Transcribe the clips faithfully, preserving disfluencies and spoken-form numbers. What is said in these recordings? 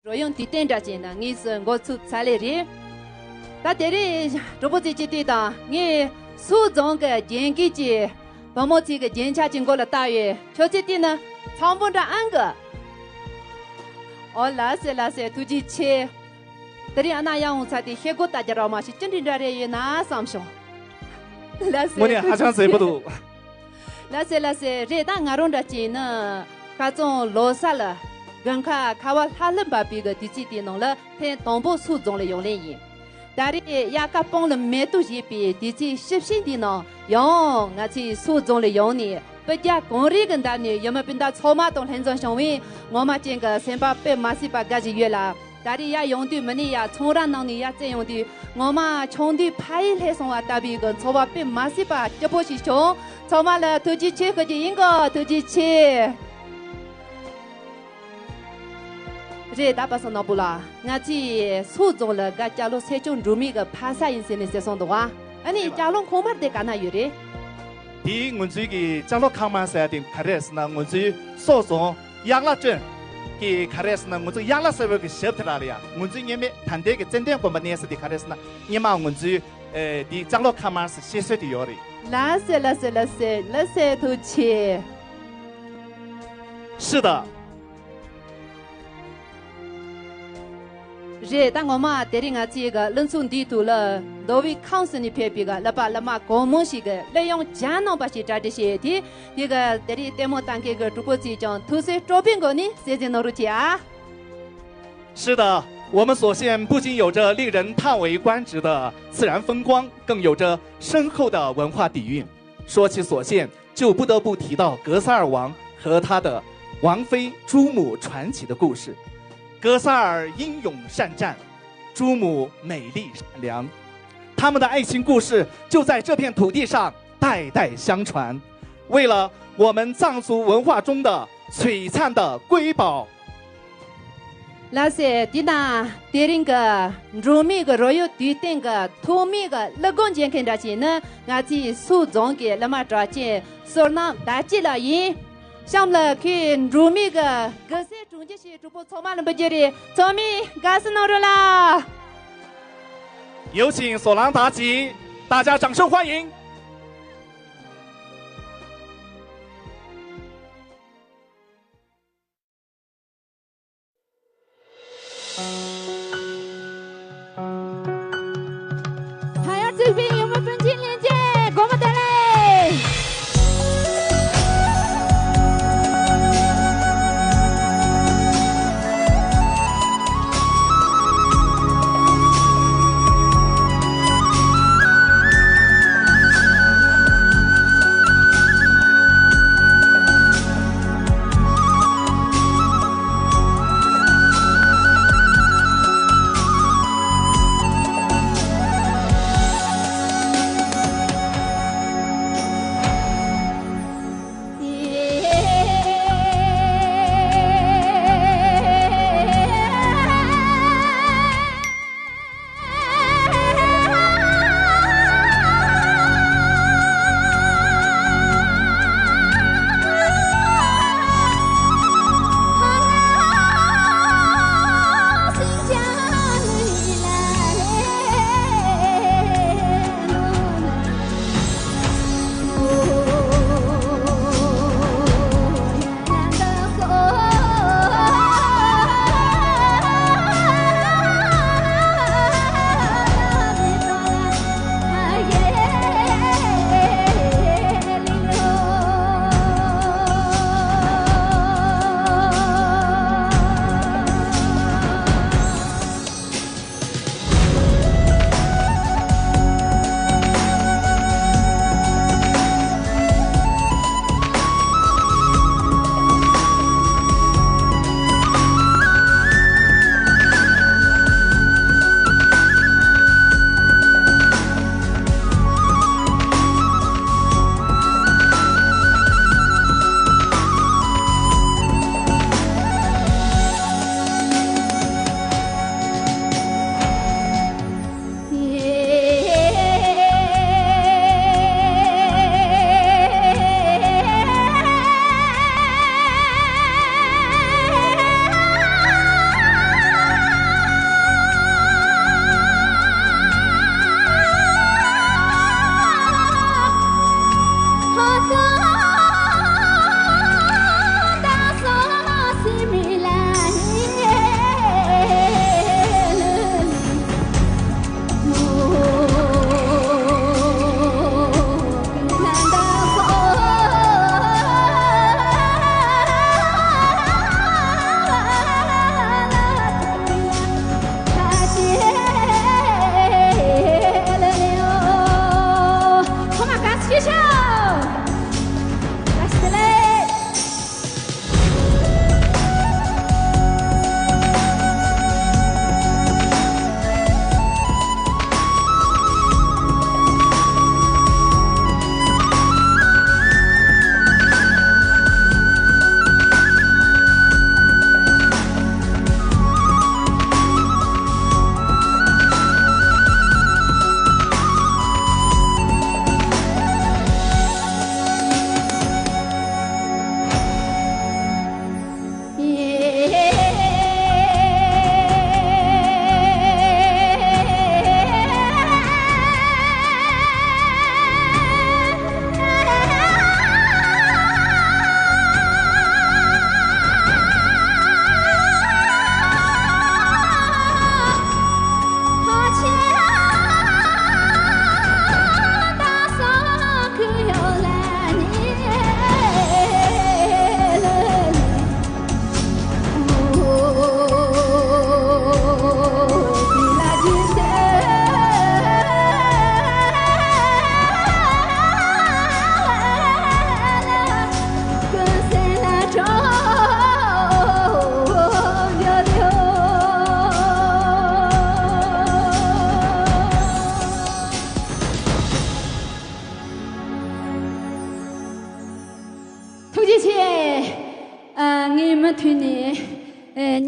རོལ་དབྱངས་དུས་སྟོན་འདྲ་ཅིག་ནི་དངོས་སུ་འགོ་ཚུགས་ཚར་ལེ་རེད། ད་དེ་རིང་གྲོགས་པོ་ཚོས་ཅིག་ལྟོས་དང་། ངས་སོག་རྫོང་གི་རྒན་རྒས་ཀྱི་བུ་མོ་ཚོའི་གི་རྒྱན་ཆ་ཅིག་མགོ་ལ་བཏགས་ཡོད། ཁྱོད་ཚོས་བལྟས་ན་ཚངས་པོ་འདྲ་ཨང་གི། ཨོ་ལགས་སེ་ལགས་སེ། ཐུགས་རྗེ་ཆེ། དེ་རིང་ཨ་ན་ཡར་འོང་ཚར་ཏེ་ཤེལ་སྒོ་ལྟ་རྒྱུ་རག་མ་ཤེས། ཅི་འདྲ་འདྲ་རེད་ཡོད་ན་བསམ་བྱུང་། ལགས་སེ། དངོས་གནས་ཧ་ཅང་མཛེས་པོ་འདུག་ལགས་སེ་ལགས་སེ། རེད། ད་ང་རང་འདྲ་ཅིག་ནི་ཁ་རྩང་ལོ་གསར་ལ་དགུན་ཁ་ཁ་བ་ལྷ་ལྷུན་འབབ་པའི་གི་དུས་ཚིགས་དེའི་ནང་ལ་ཐེངས་དང་པོ་སོག་རྫོང་ལ་ཡོང་ལེ་ཡིན། ད་རེས་དབྱར་ཁ་སྤང་ལ་མེ་ཏོག་བཞད་པའི་དུས་ཚིགས་ཞིབ་ཞིབ་འདིའི་ནང་ཡང་ང་ཚོའི་སོག་རྫོང་ལ་ཡོང་ནས་སྤུ་རྒྱལ་གངས་རི་གི་འདབས་ནས་ཡུལ་མི་སྤུན་ཟླ་ཚང་མ་དང་ལྷན་འཛོམས་བྱུང་བས་ངོ་མ་ཅན་གྱི་སེམས་པ་དཔེ་མ་སྲིད་པ་དགའ་བཞིན་ཡོད་ལ། ད་རེས་ཡར་ཡོང་དུས་མི་ནི་ཡར་ཚོང་ར་ནང་ནས་ཡར་བཙལ་ཡོང་དུས་ངོ་མ་ཆུང་དུས་ཕ་ཡུལ་ལྷོད་སོང་བ་ལྟ་བུའི་གི་ཚོར་བ་དཔེ་མ་སྲིད་པ་སྐྱིད་པོ་ཞིག་བྱུང་། ཚང་མ་ལ་ཐུགས་རྗེ་ཆེ་ཞུ་རྒྱུ་ཡིན་གོ། ཐུགས་རྗེ་ཆེ། རེད། ད་པ་སངས་ནོར་བུ་ལགས། ང་ཚོའི་སོག་རྫོང་ལ་དགའ་སྐྱ་ལོ་སེ་ཆུང་འབྲུག་མི་གི་ཕ་ས་ཡིན་ཟེར་ནས་ཟེར་སོང་འདུག་བ། ཨ་ནི་སྐྱ་ལོ་ཁང་དམར་དེ་ག་ན་ཡོད་རེད། དེའི་ང་ཚོའི་གི་ལྕགས་ལོ་ཁང་དམར་ཟེར་ཡ་དེ་ག་རེ་ཟེར་ན། ང་ཚོའི་སོག་རྫོང་གཡག་ལ་སྤྲོན་གི་ག་རེ་ཟེར་ན། ང་ཚོ་གཡག་ལ་ཟེར་བའི་གི་ཞབས་དེ་ར་ལ་ཡ། ང་ཚོའི་སྔོན་མའི་ད་ལྟའི་གི་ཙན་དན་དགོན་པ་གནས་ས་དེ་ག་རེ་ཟེར་ན། སྔོན་མ་ང་ཚོའི་ཨེ་དེའི་ལྕགས་ལོ་ཁང་དམར་ཟེར་བཤད་སྲོལ་དེ་ཡོད་རེད། ལགས་སེ་ལགས་སེ་ལགས་སེ་ལགས་སེ། ཐུགས་རྗེ་ཆེ། 是的。 རེད། ད་ངོ་མ་དེ་རིང་ང་ཚོའི་གི་གླུ་ཚོགས་འདིའི་ཐོག་ལ་མདོ་དབུས་ཁམས་གསུམ་ནས་ཕེབས་པའི་གི་གླུ་པ་གླུ་མ་གང་མང་ཞིག་གིས་གླུ་དབྱངས་གྱ་ནོམ་པ་ཞིག་གྲ་སྒྲིག་བྱས་ཡོད་དེ། དེ་གི་དེ་རིང་ལྟད་མོ་ལྟ་མཁན་གྱི་གྲོགས་པོ་ཚོས་ཀྱང་ཐུགས་སེམས་སྤྲོ་པོའི་སྒོ་ནས་གསན་གཟིགས་གནང་རོགས་གྱིས་ཨ། 是的，我们所县不仅有着令人叹为观止的自然风光，更有着深厚的文化底蕴。说起所县， 就不得不提到格萨尔王和他的王妃朱母传奇的故事。格萨尔英勇善战，朱母美丽善良，他们的爱情故事就在这片土地上代代相传。为了我们藏族文化中的璀璨的瑰宝， ལགས་སེ། དེ་ན་དེ་རིང་གི་འབྲུག་མི་གི་རོལ་དབྱངས་དུས་སྟོན་གི་ཐོག་མའི་གི་གླུ་སྒོ་འབྱེད་མཁན་འདྲ་ཅིག་ནི་ང་ཚོའི་སོག་རྫོང་གི་གླུ་མ་གྲགས་ཅན་བསོད་ནམས་ཟླ་སྐྱིད་ལགས་ཡིན། གཤམ་ལ་ཁོས་འབྲུག་མི་གི་གུས་སེར་དྲུང་ཆེ་ཞིག་གྲོགས་པོ་ཚང་མ་ལ་འབུལ་རྒྱུ་རེད། ཚང་མས་དགའ་བསུ་གནང་རོགས་ལ། 有请索朗达吉，大家掌声欢迎。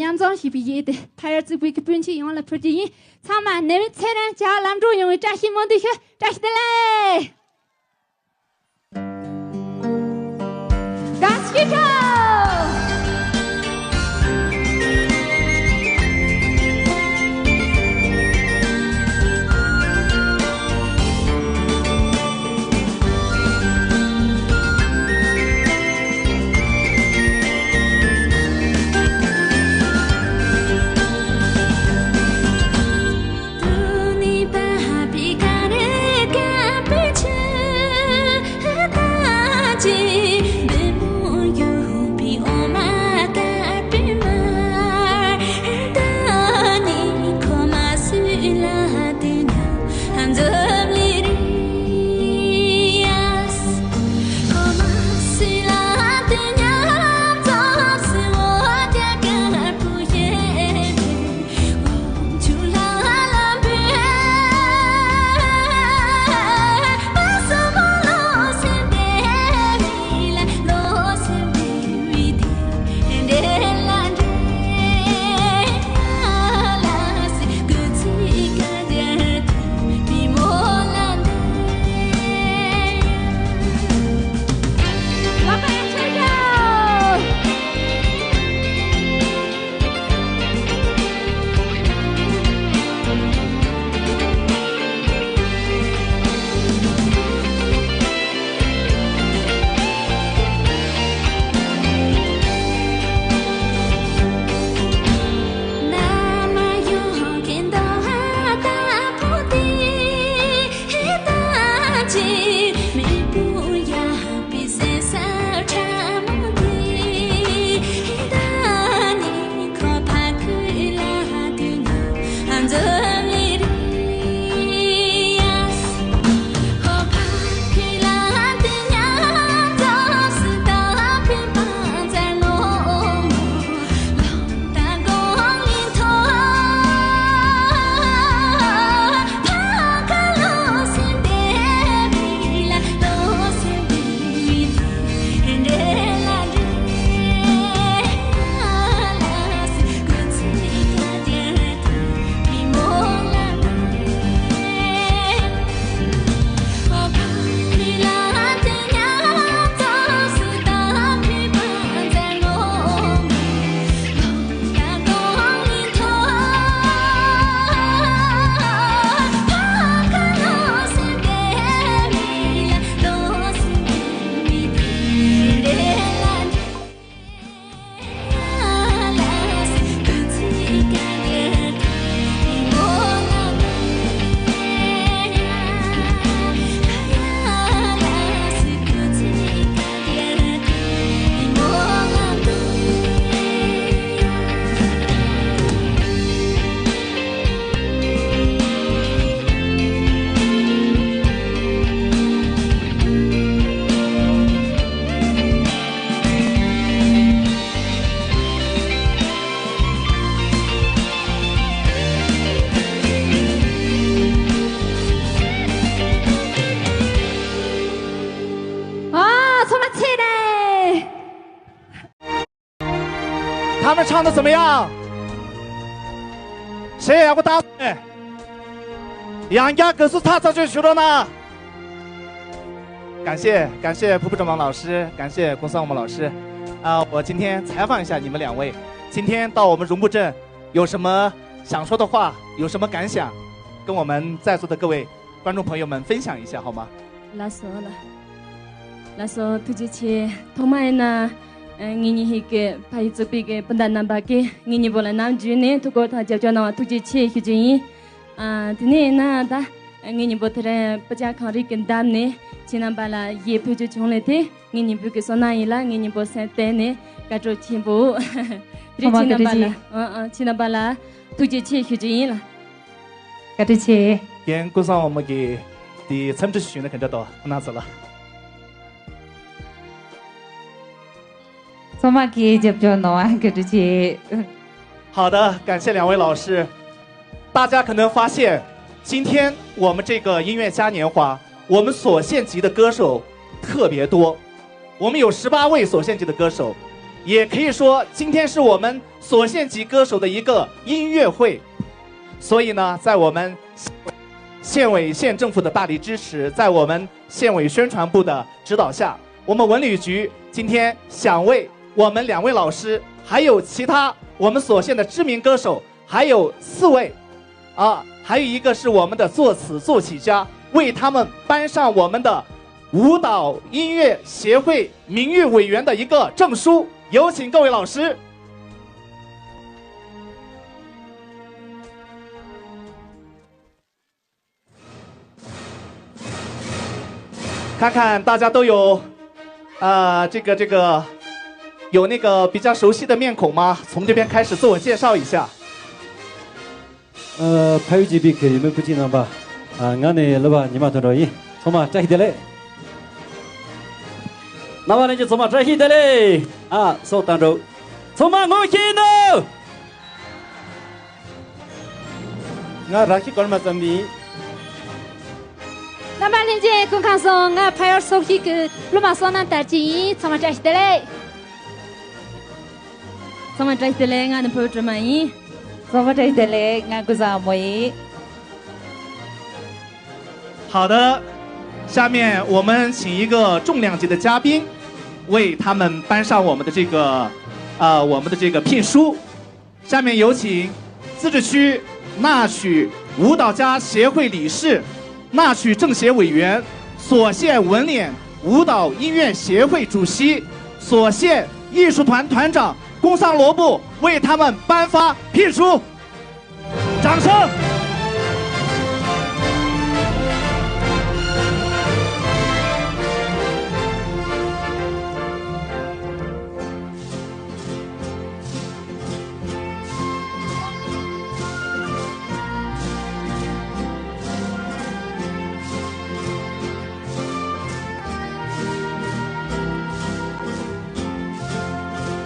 རྣམ་གསུམ་ཞེས་པའི་གཞས་དེ་ཕ་ཡུལ་གཙུག་ཕུད་ཀྱི་སྤུན་མཆེད་ཡོངས་ལ་ཕུལ་རྒྱུ་ཡིན། ཚང་མ་ནད་མེད་ཚེ་རིང་བྱ་བ་ལམ་འགྲོ་ཡོང་བའི་བཀྲ་ཤིས་སྨོན་འདུན་ཞུ། བཀྲ་ཤིས་བདེ་ལེགས། ཨ། ཚང་མ་ཚེ་རིང་། 他们唱的怎么样？谁也不搭嘴。杨家格斯塔萨就学着呢。感谢感谢普普正王老师，感谢郭桑我们老师。啊，我今天采访一下你们两位，今天到我们荣布镇有什么想说的话，有什么感想，跟我们在座的各位观众朋友们分享一下好吗？ ལགས་སོ་ལགས། ལགས་སོ་ཐུགས་རྗེ་ཆེ། ཐོག་མ་ཡིན་ན་ཨ་ངེད་གཉིས་ཧིག་གི་ཕ་ཡུལ་གཙུག་ཕུད་ཀྱི་སྤུན་ཟླ་རྣམ་པ་ཀྱིས་ངེད་གཉིས་པོ་ལ་ནམ་རྒྱུན་ནས་ཐུགས་ཁུར་དང་རྒྱབ་སྐྱོར་གནང་བ་ཐུགས་རྗེ་ཆེ་ཞུ་རྒྱུ་ཡིན། ཨ་དེ་ནས་ཡིན་ན་ད་ངེད་གཉིས་པོ་དེ་རིང་སྤུ་ཅག་གངས་རི་གི་འདབས་ནས་ཁྱེད་རྣམ་པ་ལ་གཞས་ཕུལ་རྒྱུ་བྱུང་ལེ་དེ་ངེད་གཉིས་པོ་གི་བསོད་ནམས་ཡིན་ལ། ངེད་གཉིས་པོ་སེམས་གཏིང་ནས་དགའ་སྤྲོ་ཆེན་པོ། དེ་རིང་ཁྱེད་རྣམ་པ་ལ་ཨ་ཨ་ཁྱེད་རྣམ་པ་ལ་ཐུགས་རྗེ་ཆེ་ཞུ་རྒྱུ་ཡིན་ལ། བཀའ་དྲིན་ཆེ། རྒན་ཀུན་བཟང་དབང་མོ་གིས་དེའི་འཚམས་འདྲི་ཞུས་ན་ག་འདྲ་འདུག་ཨ་ན་ཚོ་ལ། ཚང་མ་གིས་རྒྱབ་སྐྱོར་གནང་བ་བཀའ་དྲིན་ཆེ། 好的，感谢两位老师。大家可能发现，今天我们这个音乐嘉年华，我们所献级的歌手特别多。我们有十八位所献级的歌手，也可以说今天是我们所县级歌手的一个音乐会。所以呢，在我们县委县政府的大力支持，在我们县委宣传部的指导下，我们文旅局今天想为我们两位老师，还有其他我们所县的知名歌手，还有四位，啊，还有一个是我们的作词作曲家，为他们颁上我们的舞蹈音乐协会名誉委员的一个证书。有请各位老师。看看大家都有，呃，这个这个，有那个比较熟悉的面孔吗？从这边开始自我介绍一下。ཨ། ཕ་ཡུལ་གཅེས་པའི་གི་ཡུལ་མི་སྤུན་མཆེད་རྣམ་པ། ཨ། ང་ནི་སློབ་པ་ཉི་མ་དོན་གྲུབ་ཡིན། ཚང་མ་བཀྲ་ཤིས་བདེ་ལེགས། རྣམ་པ་ལྷན་རྒྱས་ཚང་མ་བཀྲ་ཤིས་བདེ་ལེགས། ཨ། སོགས་དང་འགྲོ། ཚང་མ་ངོ་ཤེས་ནོ། ང་རང་ཤི་གོར་མ་ཙམ་ཡིན། རྣམ་པ་ལྷན་རྒྱས་སྐུ་ཁམས་བཟང་། ང་ཕ་ཡུལ་སོག་ཤི་གི་སློབ་མ་བསོད་ནམས་དར་རྒྱས་ཡིན། ཚང་མ་བཀྲ་ཤིས་བདེ་ལེགས། ཚང་མ་བཀྲ་ཤིས་བདེ་ལེགས། ང་ནི་ཕུ་བོ་སྒྲོལ་མ་ཡིན། ཚང་མ་བཀྲ་ཤིས་བདེ་ལེགས། ང་ཀུན་བཟང་ཨ་མོ་ཡིན། 好的，下面我们请一个重量级的嘉宾，为他们颁上我们的这个，呃，我们的这个聘书。下面有请自治区纳曲舞蹈家协会理事、纳曲政协委员、所县文联舞蹈音乐协会主席、所县艺术团团长宫桑萝卜为他们颁发聘书。 掌声。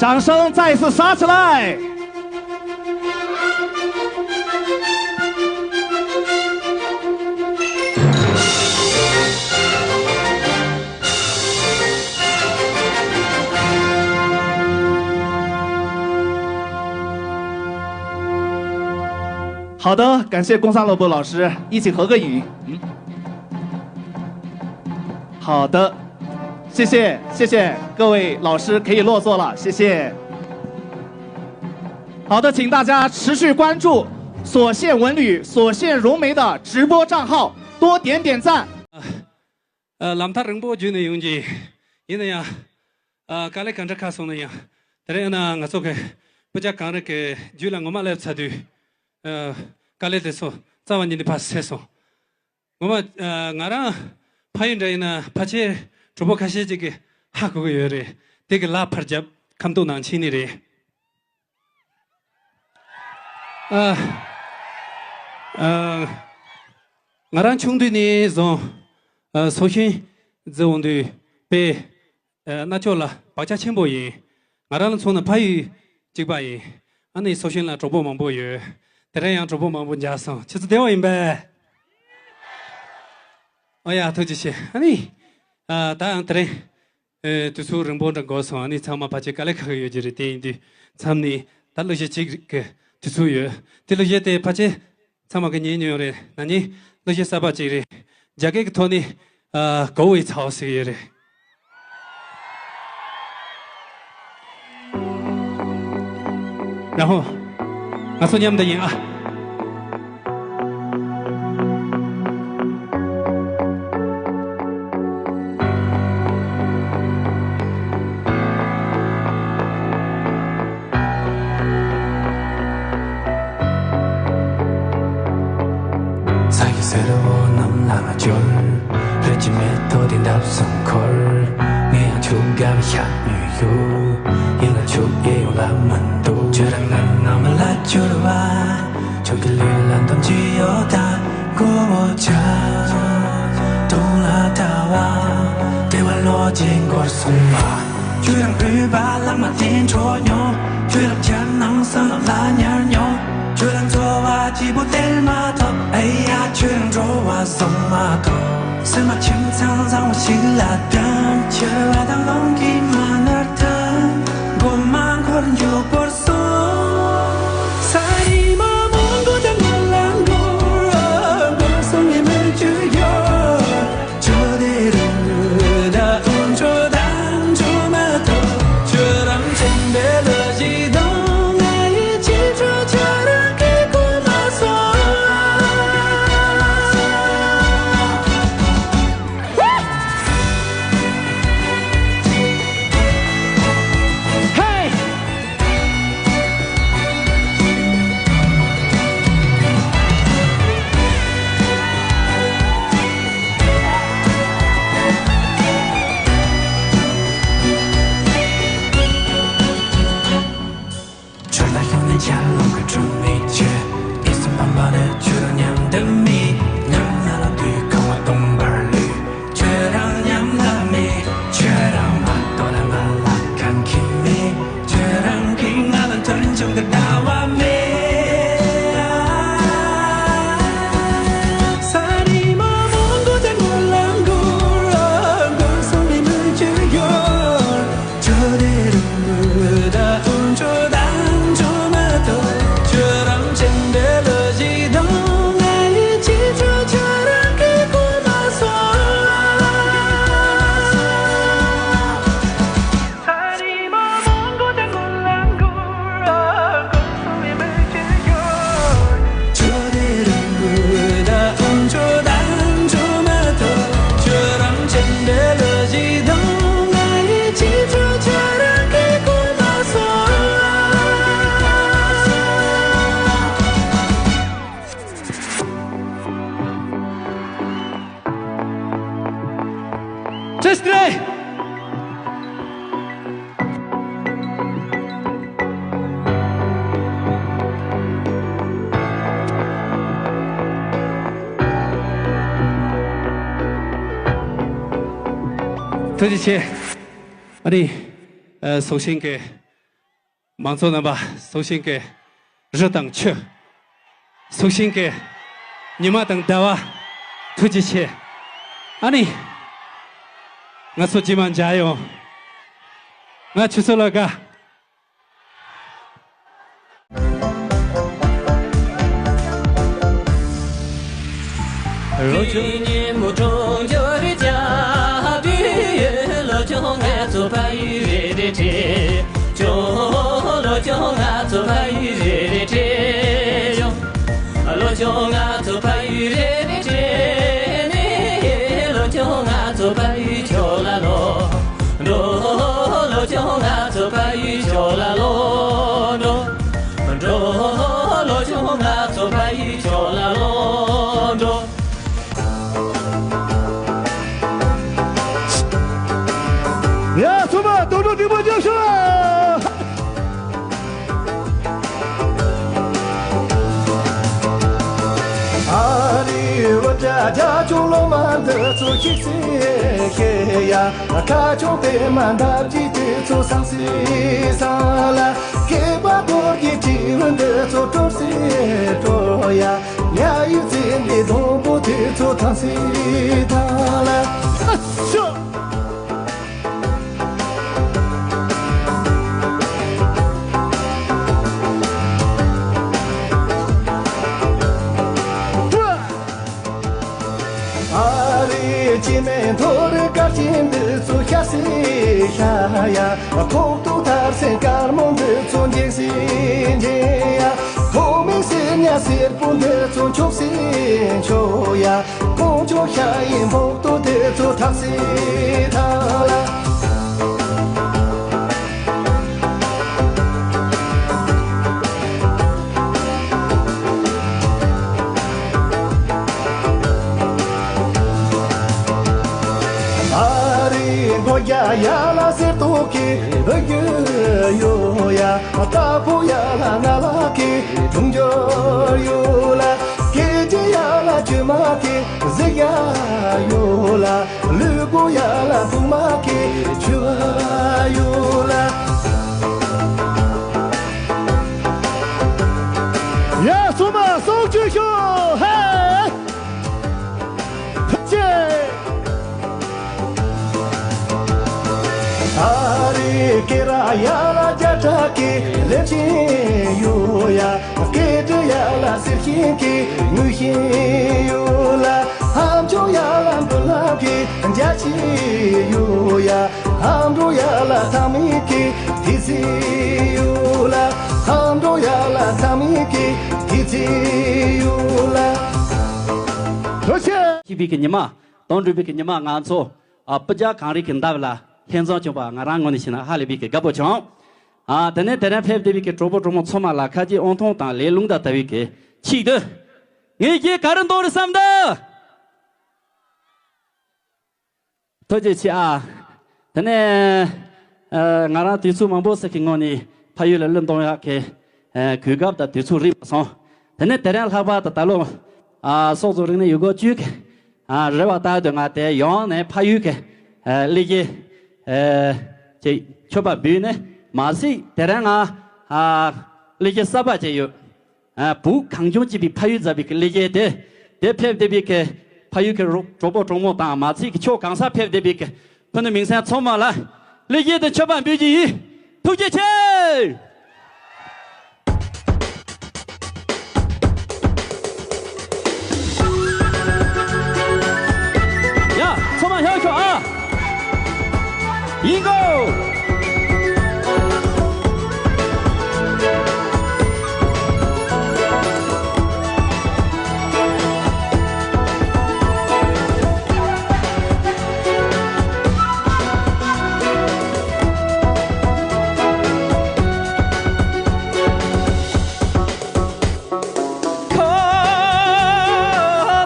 掌声再次响起来。 好的，感谢宫桑萝卜老师，一起合个影。嗯，好的，谢谢，谢谢各位老师，可以落座了，谢谢。好的，请大家持续关注所县文旅、所县融媒的直播账号，多点点赞。 ཨ། ལམ་ཐག་རིང་པོ་བརྒྱུད་ནས་ཡོང་རྒྱུ་ཡིན། ཡིན་ན་ཡང་། ཨ། དཀའ་ལས་ག་འདྲ་ཁག་སོང་ན་ཡང་། དེ་རིང་ཡིན་ན་ང་ཚོ་གི་སྤུ་རྒྱལ་གངས་རི་གི་རྒྱུད་ལ་ངོ་མ་སླེབས་ཚར་དུས། ཨ། དཀའ་ལས་དེ་ཚོ་རྩ་བ་ཉིད་ནས་ཕར་སེལ་སོང་། ངོ་མ། ཨ། ང་རང་ཕ་ཡུལ་འདྲ་ཡིན་ན་ཕལ་ཆེར་གྲོགས་པོ་ཁ་ཤས་ཅིག་གིས་ཧ་གོ་གི་ཡོད་རེད། དེ་གི་ལག་ཕར་རྒྱབ། ཁ་མདོག་ནང་ཕྱིན་ནི་རེད། ཨ། ཨ། ང་རང་ཆུང་དུས་ནས་བཟུང་། ཨ། སོག་ཤིང་བརྫི་འོང་དུས་དཔེ། ཨ། རྣ་ཅོག་ལ་བག་ཆགས་ཆེན་པོ་ཡིན། ང་རང་ལ་མཚོན་ན་ཕ་ཡུལ་གཅིག་པ་ཡིན། ཨ་ནི་སོག་ཤིང་ལ་གྲོགས་པོ་མང་པོ་ཡོད། དེ་རིང་ཡང་གྲོགས་པོ་མང་པོ་མཇལ་སོང་། ཁྱེད་ཚོ་བདེ་པོ་ཡིན་པས། ཨོ་ཡ། ཐུགས་རྗེ་ཆེ། ཨ་ནི། ཨ། ད་ཡང་དེ་རིང་། ཨེ། དུས་ཚོད་རིང་པོ་འདྲ་འགོར་སོང་། ཨ་ནི་ཚང་མ་ཕལ་ཆེར་དཀའ་ལས་ཁག་གི་ཡོད་ཀྱི་རེད། དེ་ཡིན་དུས་མཚམས་ནས་ད་གླུ་གཞས་གཅིག་གི་དུས་ཚོད་ཡོད། དེ་གླུ་གཞས་དེ་ཕལ་ཆེར་ཚང་མ་གིས་ཉན་མྱོང་རེད། ན་ནིང་གླུ་གཞས་གསར་པ་གཅིག་རེད། རྒྱ་སྐད་ཀྱི་ཐོག་ནས། ཨ། Go Away ཚའོ་ཟེར་གྱི་ཡོད་རེད། ཡ་ཧོ། ང་ཚོ་མཉམ་དུ་ཡིན་ཨ། ས་གཞི་སེར་པོ་རྣམས་ལ་ང་འབྱོར། བོད་ཀྱི་མེ་ཏོག་དེ་འདབ་གསུམ་འཁོར། ངས་ཡང་ཁྱོད་དགའ་བའི་ཤ་ཉོས་ཡོད། ཡིན་ལ་ཁྱོད་སྐྱེ་ཡོང་ལ་མི་འདུག་ཁྱོད་རང་ང་ནང་མི་ལ་འབྱོར་བ། ཁྱོད་ཀྱི་ལུས་ལ་འདམ་གྱི་ཡོད་ད། མགོ་བོ་ཆ། དུང་ལ་ལྟ་བ། བདེ་བ་ལོ་ཆེན་འགོར་སོང་བ། ཁྱོད་རང་བོད་པ་ལ་མ་བསྟན་འཕྲོ་མྱོང་། ཁྱོད་རང་ཁྱེད་ནང་བསམ་བློ་ལ་ཉར་མྱོང་། ཁྱོད་རང་འཚོ་བ་སྐྱིད་པོ་སྟེར་མ་ཐུབ། ཨེ་ཡ། ཁྱོད་རང་འགྲོ་བ་བཟང་མ་ཐུབ། སེམས་མ་ཁྱིམ་ཚང་བཟང་བོ་ཞིག་ལ་བསྟན། ཁྱོད་བ་དང་རླུང་གིས་མ་ནར་ཐལ། མགོ་མ་ ཁྱོད་ལ་ཤོག་ནས་ཆར་ལོང་གི་ཁྲོད་མིག་ཆུ། ཨི་སི་པན་པ་ནི་ཁྱོད་རང་མཉམ་དུ་མེད། ཉམ་ང་ལ་དུས་གང་བ་སྟོང་པར་ལུས། ཁྱོད་རང་མཉམ་ལ་མེད། ཁྱོད་རང་མ་གཏོགས་ལ་ང་ལ་གང་གི་མེད། ཁྱོད་རང་གིས་ང་ལ་མཐུན་ཆུང་གི་ཟླ་བ་མེད། བཀྲ་ཤིས་བདེ་ལེགས། ཐུགས་རྗེ་ཆེ། ཨ་ནི། ཨ། སྲོག་ཤིང་གི་མང་ཚོགས་རྣམ་པ། སྲོག་ཤིང་གི་རི་དང་ཆུ། སྲོག་ཤིང་གི་ཉི་མ་དང་ཟླ་བ། ཐུགས་རྗེ་ཆེ། ཨ་ནི། ང་ཚོ་རྗེས་མ་མཇལ་ཡོང་། ང་ཁྱོད་ཚོ་ལ་དགའ། ཡ། ཚང་མ་རྡོག་རྡོག་སྒྲིག་པོ་རྒྱབ་ཤོག། ཨ་རི་བོད་རྒྱ་རྒྱ་ཆུང་ལོ་མ་འདི་ཚོ་ཤིག་སེ་ཤེ་ཡ། ཁ་ཆུང་པད་མ་འདབ་ཀྱི་དེ་ཚོ་སང་སེ་སང་ལ། སྐེད་པ་གཏོར་གྱི་དྲི་བོ་འདི་ཚོ་དཀྲོལ་སེ་དཀྲོལ་ཡ། ཉ་ཡི་རྩེ་འདི་སྡོང་པོ་དེ་ཚོ་ཐང་སེ་ཐང་ལ། ཨ་ཤོ། ཨ་རི་སྐྱེ་དམན་ཐོ་རེ་དཀར་ཅན་འདི་ཚོ་ཤ་སེ་ཤ་ཡ། ཁོག་ཏུ་ཐར་སེ་དཀར་མོ་འདི་ཚོ་འགྱེལ་སེ་འགྱེལ་ཡ། ཁོག་མིག་སེར་ཉ་སེར་པོ་འདི་ཚོ་འཁྱོག་སེ་འཁྱོག་ཡ། ཀོང་ཇོ་ཤ་ཡི་འབོག་ཏོ་དེ་ཚོ་ཐག་སེ་ཐག་ལ། ཨ་རི་མགོ་རྒྱ་ཡ་ལ་སེར་ཏོག་གི་བུ་རྒྱུད་ཡོད་ཡ། རྟ་ཕོ་ཡ་ལ་ང་ལ་གི་དུང་འཇོར་ཡོད་ལ། སྐད་ཅིག་ཡ་ལ་ཆུ་མ་གི་གཟིག་ཡ་ཡོད་ལ། ལུས་པོ་ཡ་ལ་ཕུག་མ་གི་ཆུ་ཡོད་ལ། ཡ་སོ་མ་སོང་ཆུ་ཤོ་ཧེ། ཕུ་ཆེ། ཨ་རི་ཀེ་ར་ཡ་ལ་རྒྱ་གྲགས་ཀྱི་ ཐུགས་རྗེ་ཆེ། སྐྱིད་པའི་གི་ཉི་མ། དོན་འགྲུབ་པའི་གི་ཉི་མ། ང་ཚོ་ཨ་སྤུ་རྒྱལ་གངས་རི་གི་འདབས་ལ་ལྷན་འཛོམས་བྱུང་བ་ང་རང་ངོས་ནས་བཤད་ན་ཧ་ལས་པའི་གི་དགའ་པོ་བྱུང་། ཨ་དེ་ནས་དེ་རིང་ཕེབས་བསྡད་པའི་གི་གྲོགས་པོ་གྲོགས་མོ་ཚང་མ་ལ་ཁ་རྗེ་དབང་ཐང་དང་ལས་རླུང་དང་ལྟ་བའི་གི་ཆེད་དུ། ངས་ཀྱིས་ག་རེ་འདོན་རེད་བསམ་འདུག་ཐུགས་རྗེ་ཆེ་ཨ། དེ་ནས་ཨ་ང་རང་དུས་ཚོད་མང་པོ་ཟིག་གི་སྔོན་ནས་ཕ་ཡུལ་ལ་གླུ་གཏོང་ཡག་གི་ཨ་གོ་སྐབས་དང་དུས་ཚོད་རག་པ་སོང་། དེ་ནས་དེ་རིང་ལྷག་པར་དུ་ད་ལོ་ཨ་སོག་རྫོང་རིག་གནས་ཡུལ་སྐོར་ཅུས་ཀྱི་ཨ་རེ་བ་ལྟར་དུ་ང་དེ་ཡོང་ནས་ཕ་ཡུལ་གྱི་ཨ་གླུ་གཞས་ཨ་ཅིག་མཆོད་པ་འབུལ་ནས་མ་ཟད་དེ་རིང་ང་ཨ་གླུ་གཞས་གསར་པ་ཅིག་ཡོད། ཨ་བོད་གངས་ལྗོངས་སྐྱིད་པའི་ཕ་ཡུལ་ཟེར་བའི་གི་གླུ་གཞས་དེ། དེ་ཕེབས་བསྡད་པའི་གི་ཕ་ཡུལ་གྱི་རོ་གྲོགས་པོ་གྲོགས་མོ་དང་མ་ཚད་ཀྱི་ཕྱོགས་གང་སར་ཕེབས་བསྡད་པའི་གི་ཕུ་ནུ་མིང་སྲིང་ཚང་མ་ལ་གླུ་གཞས་དེ་མཆོད་པ་འབུལ་གྱི་ཡིན། ཐུགས་རྗེ་ཆེ། ཡ། ཚང་མ་ཡར་ཤོག་ཨ། ཡིན་གོ། ཁོ་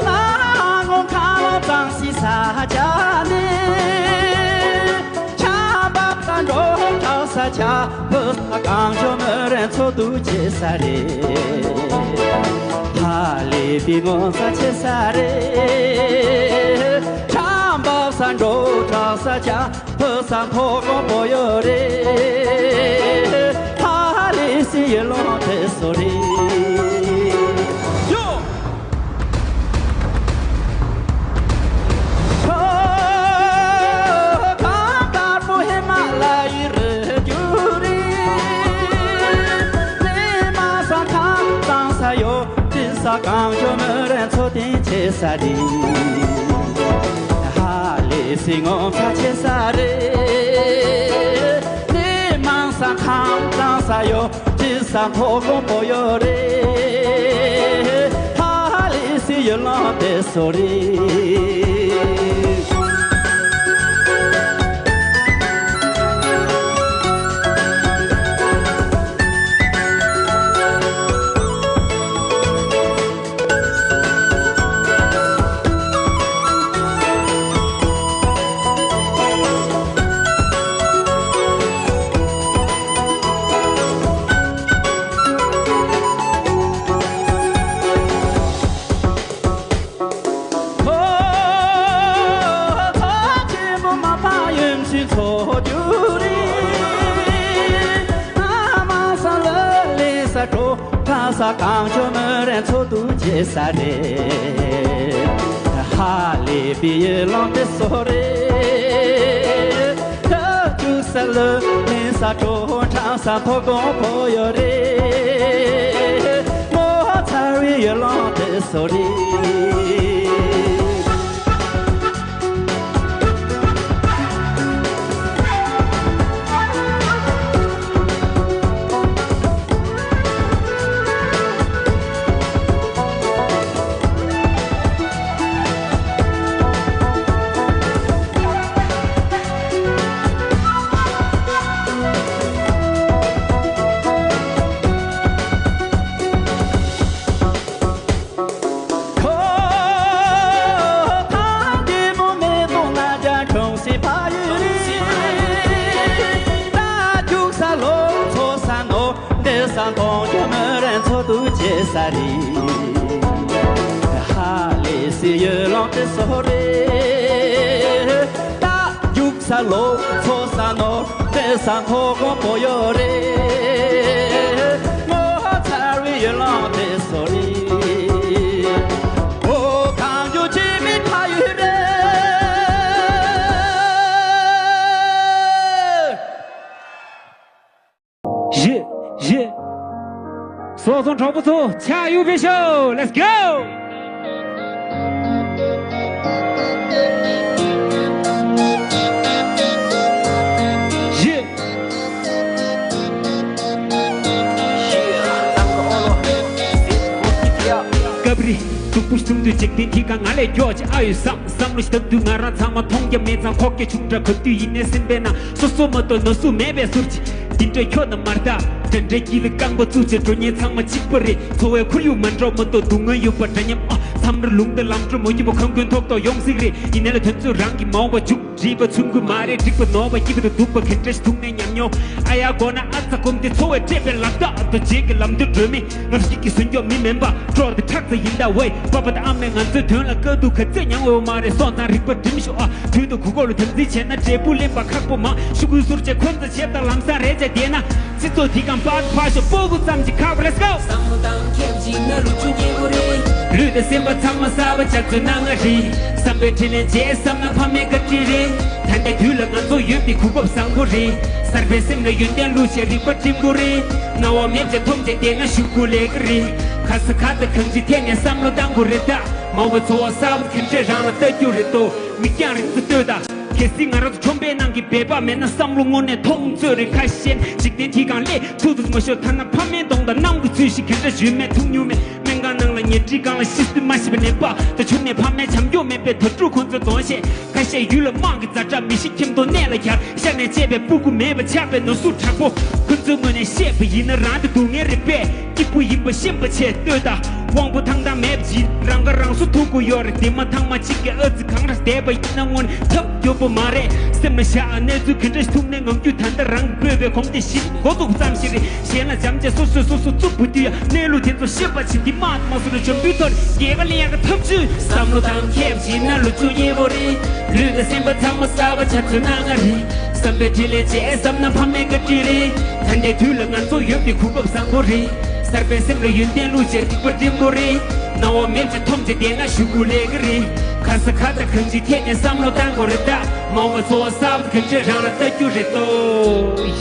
ལ་ངོ་ཁ་ལོ་གཙང་སི་ས་ཆ་ནས། ཆར་འབབ་ས་འགྲོ་གྲགས་ས་ཆ། བོད་ས་གངས་ལྗོངས་མི་རིགས་འཚོ་སྡོད་བྱེད་ས་རེད། ཧ་ལས་པའི་ངོ་མཚར་ཆེ་ས་རེད། ཆར་འབབ་ས་འགྲོ་གྲགས་ས་ཆ། བོད་ས་མཐོ་སྒང་བོད་ཡུལ་རེད། ཧ་ལས་སི་ཡི་ལོང་དེ་སོ་རེད། ཡོ། ཁོ་གངས་དཀར་པོ་ཧི་མ་ལ་ཡའི་རི་རྒྱུད་རེད། མི་མང་ས་ཁམས་གཙང་ས་ཡོད། དེ་ས་གངས་ལྗོངས་མི་རིགས་འཚོ་རྟེན་ཆེ་ས་རེད། ཧ་ལས་སི་ངོ་མཚར་ཆེ་ས་རེད། མི་མང་ས་ཁམས་གཙང་ས་ཡོད། དེ་ས་མཐོ་སྒང་བོད་ཡུལ་རེད། ཧ་ལས་སི་ཡི་ལོང་དེ་སོ་རེད། ཁོ་ཚོ་ཆེན་པོ་མ་པ་ཡུམ་ཆེན་ཚོ་རྒྱུད་རེད། ཨ་མ་ས་ལ་ལེ་ས་གྲོ་ཁ་ས་གངས་ལྗོངས་མི་རིགས་འཚོ་སྡོད་བྱེད་ས་རེད། ཧ་ལས་པའི་ཡུལ་ལུང་དེ་སོ་རེད། ཐབས་ཅུ་ས་ལ་ལེ་ས་གྲོ་ཁ་ས་མཐོ་སྒང་བོད་ཡུལ་རེད། ངོ་མཚར་བའི་ཡུལ་ལུང་དེ་སོ་རེད། ཁོ་ཐང་གི་མོ་མེ་ཏོག་ལྔ་བརྒྱ་འཁྲུངས་སའི་ཕ་ཡུལ་རེད། ད་རྒྱུག་ས་ལོ་འཚོ་ས་ནོ། འདི་ས་མཐོང་རྒྱུ་མི་རེད་འཚོ་སྡོད་བྱེད་ས་རེད། ཧ་ལས་སི་ཡུལ་ལུང་དེ་སོ་རེད། ད་རྒྱུག་ས་ལོ་འཚོ་ས་ནོ། དེ་ས་མཐོ་སྒང་བོད་ཡུལ་རེད། ངོ་མཚར་བའི་ཡུལ་ལུང་དེ་སོ་རེད། ཨོ་གངས་ལྗོངས་སྐྱིད་པའི་ཕ་ཡུལ་རེད། ཞེས་ཞེས་ ཚོང་གྲོགས་པོ་ཚོ་ཕྱག་གཡུག་ཕེབས་ཤོག Let's go! སྐབས་རེ་སྡུག་པོ་བྱུང་དུས་འཇིག་རྟེན་འདི་ག་ང་ལས་མགྱོགས་ཆེ་ཨ་ཡོད་བསམ། བསམ་བློ་ཞིག་བཏང་དུས་ང་རང་ཚང་མ་མཐོང་རྒྱ་མེད་ཙང་ཁོག་རྒྱ་ཆུང་དྲགས། ག་དུས་ཡིན་ནའི་སེམས་པའི་ནང་སོ་སོ་མ་གཏོགས་ན་ཟུག་མེད་པའི་ཟུར་གྱི་འདི་འདྲའི་ཁྱོད་དང་མར་ཐག་འདྲ་འདྲའི་དཀྱིལ་ལ་རྐང་པ་བཙུགས་བྱས་འགྲོ་མཁན་ཚང་མ་གཅིག་པ་རེད། འཚོ་བའི་ཁོར་ཡུག་མ་འདྲ་མ་གཏོགས་སྡུག་བསྔལ་ཡོད་པ་འདྲ་མཉམ། ཨ་མཚམས་རེ་ལུང་དང་ལམ་འགྲོ་མ་ཡིན་པ་གང་དགོས་ཐོག་ཐོག་ཡོང་སྲིད་རེད། ཡིན་ནའི་ལ་དོན་ཚོད་རང་གིས་མ་འོངས་པ་འཇུག་འགྲིག་པ་ཚུན་ཁུར་མ་རེད། འགྲིག་པ་ནོར་བ་སྐྱིད་པ་དང་སྡུག་པ་ག་འདྲ་ཞིག་ཐུག་ནའི་ཉམས་མྱོང་ཨ་ཡ་དགོས་ན་ཨ་ཙ་སྒོམ་སྟེ་འཚོ་བས་སྤྲད་པའི་ལག་རྟགས་དང་རྗེས་ཀྱི་ལམ་མདུན་སྒྲོན་མེ། ང་ཞིག་གིས་བཟོས་མགྱོགས་མི་མིན་པ་སྤྲོ་བ་དང་ཁྲག་རྩ་ཡིན་ད་ཝེ། པ་ཕ་དང་ཨ་མས་ང་ཚོའི་དོན་ལ་དཀའ་སྡུག་ག་ཚད་མྱངས་འོས་མ་རེད། སོང་ཙང་རིག་པ་སྒྲིམ་ཤོག་ཨ། དུས་དང་གོ་སྐབས་ལ་དམ་འཛིན་བྱས་ན་འབྲས་བུ་ལེན་པ་ཁག་པོ་མང་། ཤོག་གུའི་ཟུར་བཅད་འཁོན་རྩ་བྱེད་དང་ལམ་སང་རེད་བྱས་བསྡད་ན། སྤྱི་ཚོགས་འདི་གང་པར་ཕར་ཞོག་སྤོ་བོ་ཙམ་གྱིས་ཁག་པོ་Let's go། བསམ་བློ་བཏང་ཁྱེར་ཅིག་ན་ལུས་ཆུ་སྙིང་པོ་རེད། ལུས་དང་སེམས་པ་ཚང་མ་གསར་པ་ཆགས་ཚུལ་སྣང་ང་རེད། བསམ་པའི་འཕྲིན་ལས་བྱས་བསམ་ན་ཕ་མའི་བཀའ་དྲིན་རེད། ད་ལྟའི་དུས་ལ་ང་ཚོ་ཡོད་པའི་གོ་སྐབས་བཟང་པོ་རེད། གསར་པའི་སེམས་ལ་ཡོན་ཏན་བླུགས་བྱས་རིག་པ་སྒྲིམ་དགོས་རེད། སྣང་བ་མེད་ཅེས་མཐོང་བྱས་བསྡད་ན་ཤུགས་ཀུན་ལས་ཀ་རེད། ག་ས་ག་ད་གང་ཅི་ཐད་ནས་བསམ་བློ་བཏང་དགོས་རེད་ད། མ་འོངས་པའི་འཚོ་བ་གསར་པ་ག་འདྲས་རང་ལ་ལྟ་རྒྱུ་རེད་དོ། མིག་རྒྱང་རིང་དུ་ལྟོས་དང་། གལ་སྲིད་ང་རང་ཚོ་ཁྲོམ་པའི་ནང་གི་སྦལ་པ་མེད་ན་བསམ་བློ་དངོས་གནས་མཐོང་ཚོད་རེད། ཁ་ཤས་འཇིག་རྟེན་འདི་གང་སླེབས་ཐུག་ཐུག་མ་ཤོར་ཐ་ན་ཕ་མའི་གདོང་དང་གནམ་གྱི་ཚུལ་ཞིག་ག་འདྲ་བྱུས་མེད་ཐུག་མྱོང་མེད། སྨན་ཁང་ནང་ལ་ཉལ་ཁྲིའི་སྒང་ལ་ཤི་སྲིད་མ་ཤི་བའི་ནད་པ་དང་ཆུང་ནས་ཕ་མའི་བྱམས་སྐྱོང་མེད་པའི་དྭ་ཕྲུག་ཁོ་ཚོའི་གདོང་བཤད། ཁ་ཤས་ཡུལ་ལ་དམག་གི་ཛ་དྲག་མི་ཤི་ཁྱིམ་སྟོང་གནས་ལ་གྱར་ཤ་ནས་བཅད་པའི་སྤུ་གུ་མེད་པ་ཆགས་པའི་ན་ཟུག་དྲག་པོ། ཁོ་ཚོའི་ངོས་ནས་བཤད་པ་ཡིན་ན་རང་དེ་སྡུག་བསྔལ་རེད་པས། སྐྱིད་པོ་ཡིན་པ་ཤེས་པ་བྱས་ལྟོས་དང་། དབང་པོ་ཐང་ཐང་མེད་པ་ཅིག་རང་ཁ་རང་གསོ་ཐུབ་དགོས་ཡོད་རེད། དེ་མ་ཐང་མ་གཅིག་གི་ཨ་ཙི་གང་ར་བསྡད་པ་ཡིན་ན་སྔོན་ཐབས་སྐྱོ་པོ་མ་རེད། སེམས་ལ་བཞག་གནས་ཚུལ་ག་འདྲ་ཞིག་ཐུག་ནའི་ངང་རྒྱུད་ད་ལྟ་རང་གི་བཀོད་པའི་གོམ་དེ་བཞིན་འགོ་བཙུགས་ཙམ་ཞིག་རེད། གཞན་ལ་བྱམས་བྱས་སོ་སོས་སོ་སོ་བཙུགས་པ་དུས་ཡང་གནས་ལུགས་དེ་ཚོ་ཤེས་པ་ཅིག་འདི་མ་མ་སོང་ན་འཇམ་པོའི་ཐོག་ནས་རྒྱལ་ཁ་ལེན་ཡག་གི་ཐབས་ཇུས། བསམ་བློ་བཏང་ཁེབས་བྱས་ན་ལོ་བཅུ་ཉེ་བོ་རེད། ལུས་དང་སེམས་པ་ཚང་མ་གསར་པ་ཆགས་ཚུལ་སྣང་ང་རེད། བསམ་པའི་འཕྲིན་ལས་བྱས་བསམ་ན་ཕ་མའི་བཀའ་དྲིན་རེད། ད་ལྟའི་དུས་ལ་ང་ཚོ་ཡོད་པའི་གོ་སྐབས་བཟང་པོ་རེད། གསར་པའི་སེམས་ལ་ཡོན་ཏན་བླུགས་བྱས་སྡིག་པ་སྒྲིམ་དགོས་རེད། སྣང་བ་མེད་ཅེས་མཐོང་བྱས་བསྡད་ན་ཤུགས་ཀུན་ལས་ཀ་རེད། ག་ས་ག་ད་གང་ཅིའི་ཐད་ནས་བསམ་བློ་བཏང་དགོས་རེད་ད། མ་འོངས་པ་འཚོ་བ་གསར་པ་གང་འདྲས་རང་ལ་ལྟ་རྒྱུ་རེད་དོ།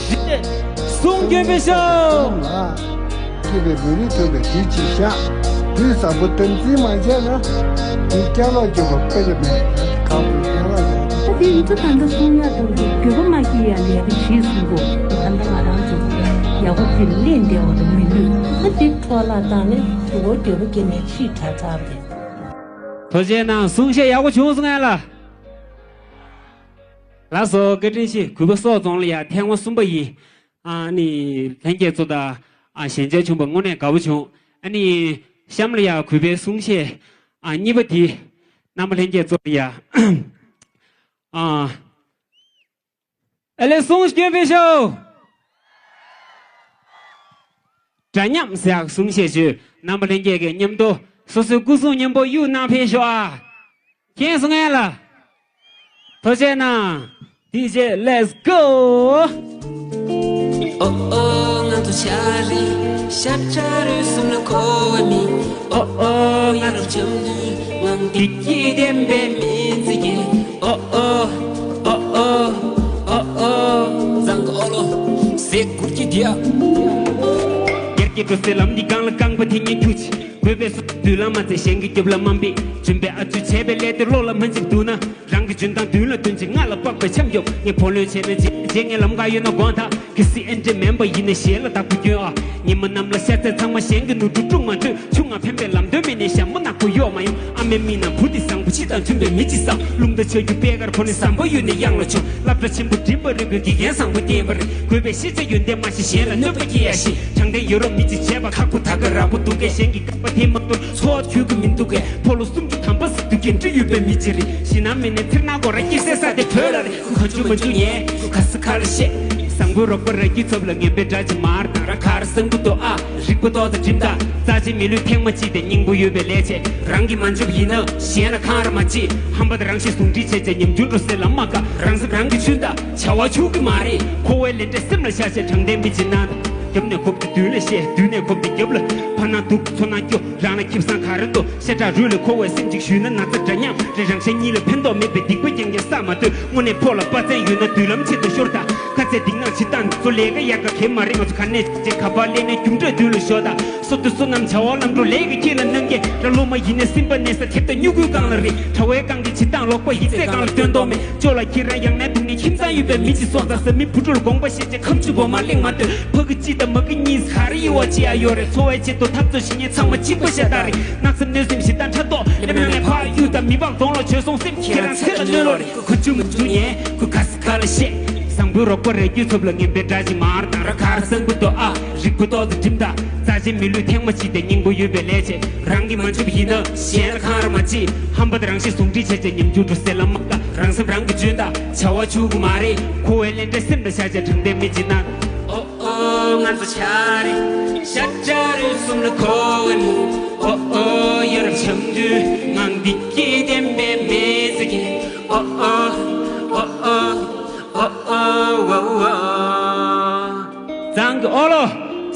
གསུང་རྒྱུན་པའི་ཤོག་སྐྱིད་པའི་མི་རིགས་ཐོན་པའི་དུས་ཅིག་ཤག་དུས་བཟང་པོ་དམ་འཛིན་མ་བྱས་ན། དུས་སྐྱ་ལོག་འགྱོ་བ་དཔེ་ལ་མེད། ཁག་པོའི་སྐྱ་ལོག་ཡོད། ད་དེ་ཡིན་ཚུལ་ད་ལྟ་གསུང་ཡག་འདུག་འགྱོད་པ་མ་སྐྱེ་ཡ་ལས་ཀ་བྱེད་གསུང་གོ་ད་ལྟ་ང་རང་ཚོ་ཡག་པོ་དེ་ལེན་བསྡད་པ་དང་མི་ལུས་ད་དེ་འཕྲོ་བརླག་བཏང་ནས་དུ་བོ་འགྱོད་པ་སྐྱེ་ནས་ཕྱིས་དྲག་དྲག་རེད། ཐུགས་རྗེ་གནང་། གསུང་བཤད་ཡག་པོ་བྱུང་སོང་ངས་ལ། ལགས་སོ། བཀའ་དྲིན་ཆེ། གུས་པ་སོག་རྫོང་ལ་ཡ་ཐེངས་མ་གསུམ་པ་ཡིན། ཨ་ནི་ལྷན་རྒྱས་ཚོ་དང་ཨ་ཞལ་མཇལ་བྱུང་བ་དངོས་གནས་དགའ་པོ་བྱུང་། ཨ་ནི་གཤམ་ལ་ཡ་གུས་པའི་གསུང་བཤད་ཨ་གཉིས་པ་དེ་རྣམ་པ་ལྷན་རྒྱས་ཚོ་ལ་ཡ་ཨ་ཨ་ལེ་གསུང་སྐྱོན་པའི་ཤོག་འདྲ་མཉམ་ཟེར་ཡག་གསུང་བཤད་བྱོས། རྣམ་པ་ལྷན་རྒྱས་ཀྱིས་མཉམ་དུ་སོ་སོའི་སྐུ་གཟུགས་མཉམ་པོ་གཡུག་གནང་ཕེབས་ཤོག་ཨ། མཁྱེན་སོང་ངས་ལ། ཐུགས་རྗེ་གནང་། ཌི་ཇེ་let's go། ཨོ་ཨོ་ང་ཚོ་ཆ་རེད། ཤ་ཁྲ་རུས་གསུམ་ལ་འཁོར་བ་མི། ཨོ་ཨོ་ཡ་རབས་འཆམ་གྱི་ངང་བདེ་སྐྱིད་ལྡན་པའི་མི་ཚེ་གི། ཨོ་ཨོ་ཨོ་ཨོ་ཨོ་ཨོ་ཟངས་ཀྱི་ཨོ་ལོ་ཟེ་གུར་གྱི་དེ་ཡ། སྒེར་གྱི་འགྲོ་སའི་ལམ་འདི་སྒང་ལ་རྐང་པ་དེ་ཉིད་འཁྱུ་ཆེ། དགོས་པའི་སུ་དུས་ལ་མ་ཚད་གཞན་གྱི་རྒྱབ་ལ་དམའ་འབེབས། བྱོན་པའི་ཨ་ཆུ་བྱས་པའི་ལས་དེ་བློ་ལ་མ་འཇིབ་འདུག་ན། རང་གི་འཇོན་ཐང་མདུན་ལ་སྟོན་ཅིང་ང་ལ་དཔག་པའི་འཆམ་སྐྱོབ། ངས་བུ་ལོན་བྱས་ན་རྗེས་རྗེས་ངའི་ལམ་ཁ་གཡོལ་ན་དགོངས་དག་གལ་སྲིད་ཨེ་འདྲས་མིན་པ་ཡིན་ན་གཞན་ལ་བདག་པོ་སྐྱོན་ཨ། ཉི་མ་གནམ་ལ་ཤར་ཚད་ཚང་མ་གཞན་གྱི་ནོར་འཁྲུལ་དཀྲུག་མ་འདོད། ཆུང་ང་ཕན་པའི་ལམ་སྟོན་མེད་ནས་ཞྭ་མོ་ནག་པོ་གཡོག་མ་ཡོང་། ཨ་མའི་མིག་ནང་བུ་འདི་བཟང་པོ་ཕྱི་དང་མཐུན་པའི་མི་གཅིག་བཟང་། རླུང་རྟ་ཆར་རྒྱུག་པད་དཀར་ཕོ་ནི་བཟང་པོ་ཡོད་ནས་གཡང་ལ་མཆོང་། སློབ་གྲྭ་ཆེན་པོ་འགྲིམ་པ་རེད་དགོས་དགེ་རྒན་བཟང་པོ་བསྟེན་པ་རེད། དགོས་པའི་ཤེས་བྱ་ཡོན་ཏན་མ་ཤེས་གཞན་ལ་གནོད་པ་སྐྱེལ་ཡ་ཞིག་དྲང་བདེན་ཡོད་རོགས་མི་གཅིག་བྱས་པ་ཁག་པོ་ད་ག་རང་པོ་འདུག་གས། གཞན་གྱི་བཀག་པ་དེ་མ་གཏོགས་འཚོ་བ་འཁྱོལ་གི་མི་འདུག་གས། ཕོ་ལོ་གསུམ་གྱི་དམ་པ་ཟེར་དུས་འགན་འཁྲི་ཡོད་པའི་མི་གཅིག་རེད། ཞེད་སྣང་མེད་ནས་ཚེར་སྣང་སྒོ་ར་སྐྱེ་སའི་ས་དེ་བོད་ལ་རེད། ག་འཇུ་མ་འཇུ་ཉན་ག་ས་ག་ལ་བཤད། བཟང་པོའི་རོགས་པ་ར་སྐྱིད་ཚབ་ལ་ངན་པའི་དགྲ་ཅིག་མར་དང་ར་གར་སང་པོ་ཏོ་ཨ། རིག་པ་ཏོག་ཙམ་འགྲིམ་ད། རྩ་ཆེ་མི་ལུས་ཐེངས་མ་གཅིག་དེ་སྙིང་པོ་ཡོད་པའི་ལས་བྱེད། རང་གིས་མ་འཇོབ་ཡིན་ན་གཞན་ལ་ཁང་ར་མ་བྱེད། ཧམ་པ་དང་རང་གཤིས་ཟུང་འབྲེལ་བྱས་བྱས་ཉམ་ཆུང་འགྲོ་སའི་ལམ་མ་དཀའ། རང་སེམས་རང་གིས་ཆུན་ད་བྱ་བ་ཆུག་གི་མ་རེད། འཁོར་བའི་ལས་འབྲས་སེམས་ལ་བཞག་བྱས་དྲང་བདེན་མི་བྱེད་ན། རྒྱབ་ནས་ཁོབ་དེ་མདུན་ལ་བཤད། མདུན་ནས་ཁོབ་དེ་རྒྱབ་ལ། ཕར་ནང་འདུག་ཚུར་ནང་སྐྱོ། རང་ལ་ཁེ་བཟང་ག་རེ་འདུག་ཤ་ཁྲག་རུས་ལ་འཁོར་བའི་སེམས་ཅིག་ཞུས་ན་ན་ཚ་འདྲ་མཉམ་རེད། རང་གཞན་གཉིས་ལ་ཕན་ཐོགས་མེད་པའི་སྡིག་པ་རྐྱང་རྐྱང་བསགས་མ་སྡོད། དངོས་གནས་ཕོ་ལ་དཔའ་རྩལ་ཡོད་ན་མདུན་ལམ་ཆེད་དུ་ཤོར་དང་། དཀའ་ཚེགས་སྡིག་ནག་ཇི་ལྟར་ཚོ་ལས་ཀ་ཡག་ག་གེ་མ་རེད། ང་ཚོ་ག་ནས་ཅིག་ག་པར་སླེབས་ནས་རྒྱུ་འབྲས་མདུན་ལ་ཤོར་དང་། སོ་དུ་བསོད་ནམས་བྱ་བ་ལམ་འགྲོ་ལས་ཀྱི་ཁྱེད་ལ་གནང་གི། ར་ལོ་མ་ཡིན་ནས་སེམས་པ་གནས་ས་ཐེབས་ད་སྨྱུ་གུའི་སྒང་ལ་རེད། དྲ་བའི་སྒང་གི་བྱེད་སྟངས་ལོག་པ་ཡིག་ཚད་སྒང་ལ་སྟོན་མདོག་མེད། ཅོ་ལ་ཁྱེད་རང་ཡང་ན་དུག་ནི་ཁྱིམ་ཚང་ཡོད་པའི་མི་གཅིག་སོང་ཙང་ས་མི་བུ་ཕྲུག་ལ་དགོངས་པ་བཞེས་བྱས་ཁམ་ཆུ་བོ་མ་གླེང་མ་སྡོད། ཕ་གི་གཅིག་དང་མ་གི་གཉིས་ག་རེ་ཡི་བ་ཅི་ཡ་ཡོད་རེད། འཚོ་བའི་ཆེད་དུ་འཐབ་རྩོད་བྱེད་མཁན་ཚང་མ་གཅིག་པ་ཤ་སྟག་རེད། གནག་སེམས་གནོད་སེམས་ཞེ་སྡང་ཕྲག་དོག་ལེ་མོན་ནས་ཕ་ཡུལ་དང་མི་འབངས་གདོང་ལ་བྱོལ་སོང་སེམས་ཁྱེད་རང་ཚེ་ལ་གནོད་ལོ་རེད། ཁུ་ཆུ་མུ་ཆུ་ཉན་ཁུ་ག་ས་ག་ལ་བཤད། བཟང་པོའི་རོགས་པ་རེ་རྒྱུ་ཚབ་ལ་ངན་པའི་དགྲ་ཅིག་མར་དང་ར་ཁར་སང་ཁུ་ཏོ་ཨ་རིག་ཁུ་ཏོ་ཏི་ཁྲིམ་ད། རྩ་ཆེན་མི་ལུས་ཐེངས་མ་གཅིག་དེ་སྙིང་པོ་ཡོད་པའི་ལས་བྱེད། རང་གིས་མ་འཇུབ་ཡིན་ན་གཞན་ལ་ཁང་ར་མ་གཅིག་ཧམ་པ་དང་རང་གཤིས་ཟུང་འབྲེལ་བྱས་བྱས་ཉམས་འགྱུར་འགྲོ་སེ་ལ་མ་དགའ། རང་སེམས་རང་གིས་འཇོན་ད་བྱ་བ་ཆུ་གུ་མ་རེད། ཁོ་བའི་ལས་འབྲས་སེམས་ལ་བཞག་བྱས་དྲང་བདེན་མི་བྱེད་ན། ཨོ་ཨོ་ང་ཚོ་ཆ་རེད་ཤ་ཆ་རེད་གསུམ་ལ་གོ་བའི་མོ། ཨོ་ཨོ་ཡ་རབས་འཆམ་དུས་ངང་བདེ་སྐྱིད་ལྡན་པའི་མི་ཚེ་གི། ཨོ་ཨོ་ཨོ་ཨོ་ཨོ་ཨོ་ཨོ་ཨོ། གཙང་གི་ཨོ་ལོ་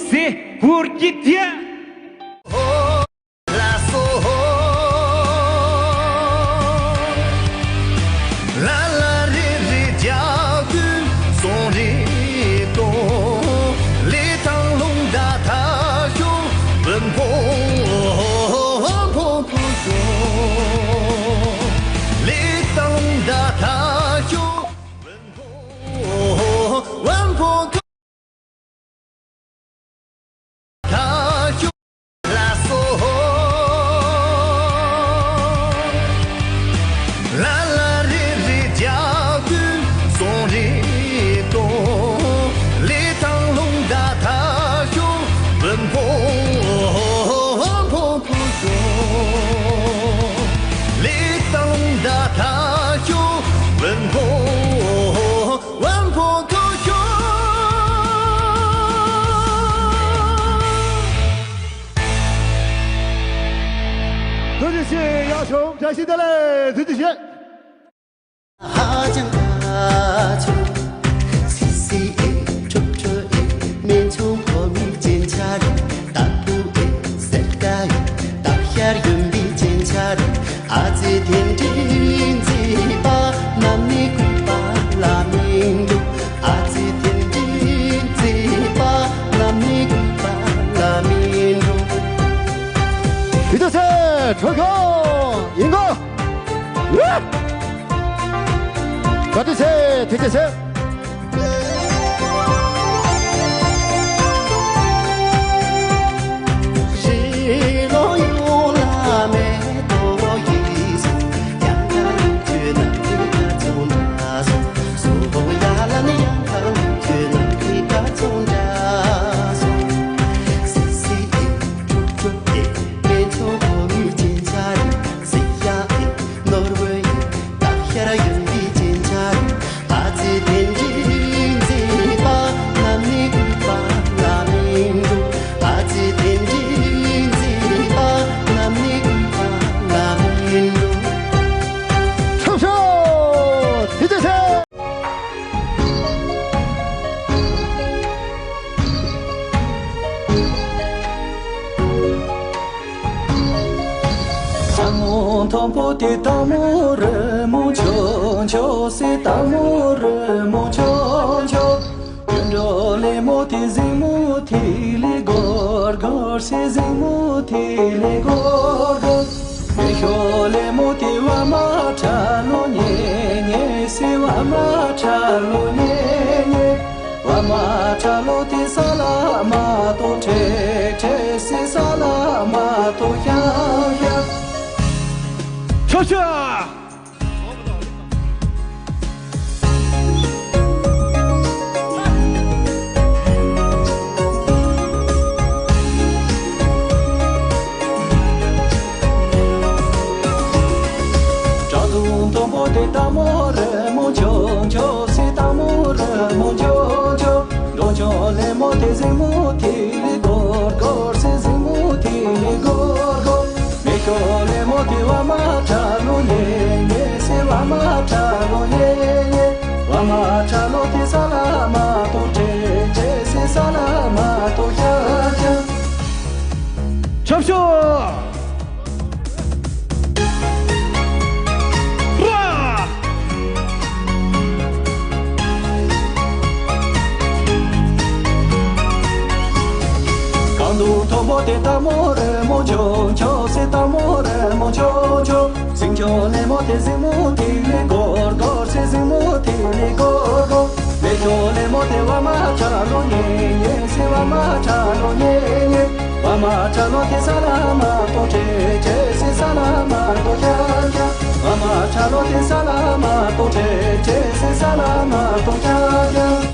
སེ་གུར་གྱི་དེ། ཐུགས་རྗེ་ཆེ། ཡག་ཤོག་བཀྲ་ཤིས་བདེ་ལེགས། ཐུགས་རྗེ་ཆེ། ཡིན་གོ། བཀའ་དྲིན་ཆེ། ཐུགས་རྗེ་ཆེ། ཁྱབ་ཤོག་དེ་ཅི་ཟེར། སྟག་མོ་མཐོན་པོ་དེ་སྟག་མོ་རི་མོ་ཆོ་ཆོ་སེ། སྟག་མོ་རི་མོ་ཆོ་ཆོ། གཡུ་འབྲུག་ལེབ་མོ་དེ་གཟིག་མོ་ཐིག་ལེ་སྒོར་སྒོར་སེ། གཟིག་མོ་ཐིག་ལེ་སྒོར་སྒོར། མེ་ཤོག་ལེབ་མོ་དེ་བ་མ་ཁྲ་ལོ་ཉེ་ཉེ་སེ། བ་མ་ཁྲ་ལོ་ཉེ་ཉེ། བ་མ་ཁྲ་ལོ་དེ་ས་ལ་མ་ཏོ་ཁྲེ་ཁྲེ་སེ། ས་ལ་མ་ཏོ་ཤ་ཤ། ཆོ་ཆོ། སྟག་མོ་རི་མོ་ཆོ་ཆོ་སེ། སྟག་མོ་རི་མོ་ཆོ་ཆོ། འབྲོང་ཆུང་ལེབ་མོ་དེ་གཟིག་མོ་ཐིག་ལེ་སྒོར་སྒོར་སེ། གཟིག་མོ་ཐིག་ལེ་སྒོར་སྒོར། མེ་ཤོག་ལེབ་མོ་དེ་བ་མ་ཁྲ་ལོ་ཉེ་ཉེ་སེ། བ་མ་ཁྲ་ལོ་ཉེ་ཉེ། བ་མ་ཁྲ་ལོ་དེ་ས་ལ་མ་ཏོ་ཁྲེ་ཁྲེ་སེ། ས་ལ་མ་ཏོ་ཤ་ཤ། ཆོ་ཆོ། ར། སྟག་མོ་མཐོན་པོ་ སྟག་མོ་རི་མོ་ཆོ་ཆོ་སེ། སྟག་མོ་རི་མོ་ཆོ་ཆོ། སྲིང་ཆུང་ལེ་མོ་དེ་གཟིག་མོ་ཐིག་ལེ་སྒོར་སྒོར་སེ། གཟིག་མོ་ཐིག་ལེ་སྒོར་སྒོར། ལེ་ཆུང་ལེ་མོ་དེ་བ་མ་ཁྲ་ལོ་ཉེ་ཉེ་སེ། བ་མ་ཁྲ་ལོ་ཉེ་ཉེ། བ་མ་ཁྲ་ལོ་དེ་ས་ལ་མ་ཏོ་ཁྲེ་ཁྲེ་སེ། ས་ལ་མ་ཏོ་ཁྱ་ཁྱ། བ་མ་ཁྲ་ལོ་དེ་ས་ལ་མ་ཏོ་ཁྲེ་ཁྲེ་སེ། ས་ལ་མ་ཏོ་ཁྱ་ཁྱ།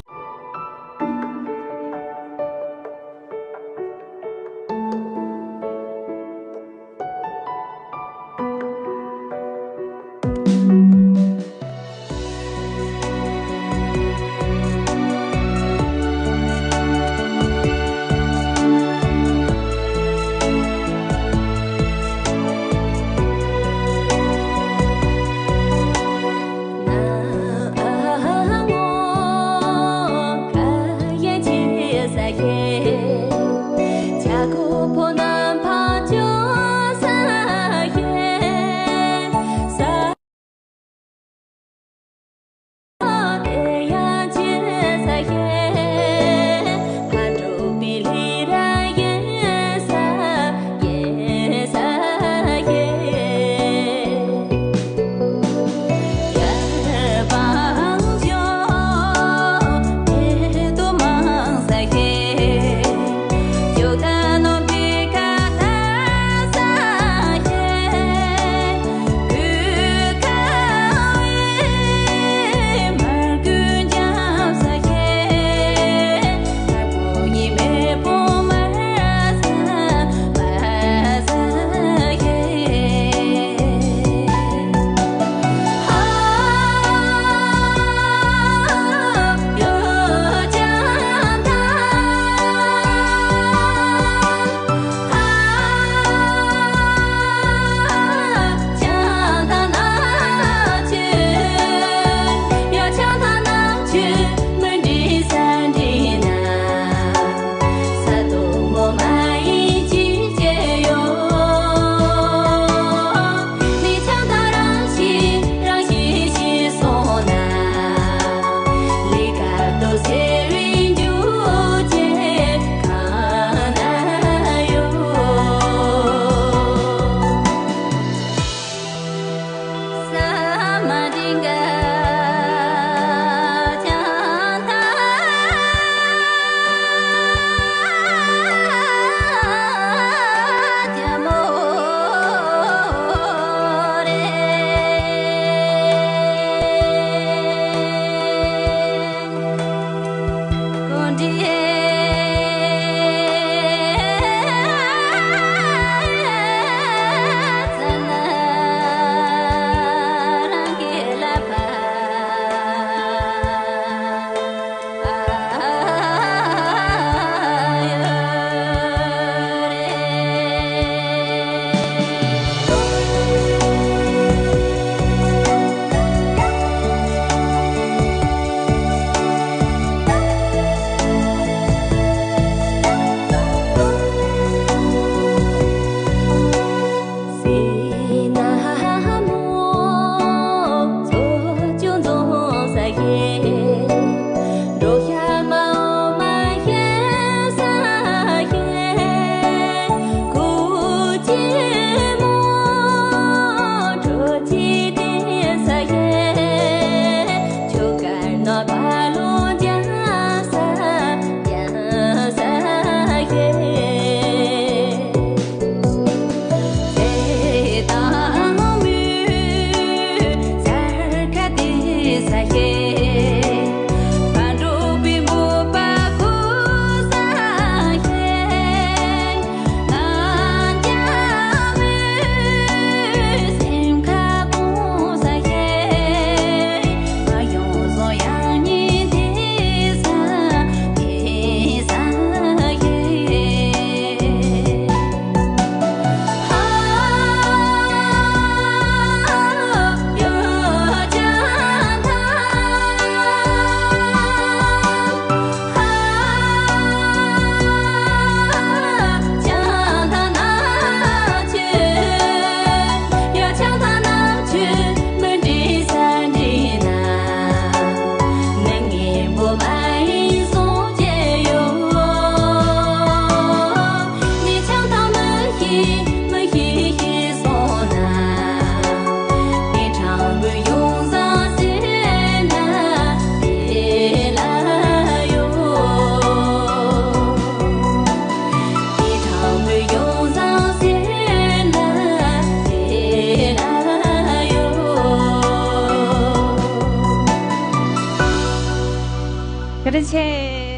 ཆེ།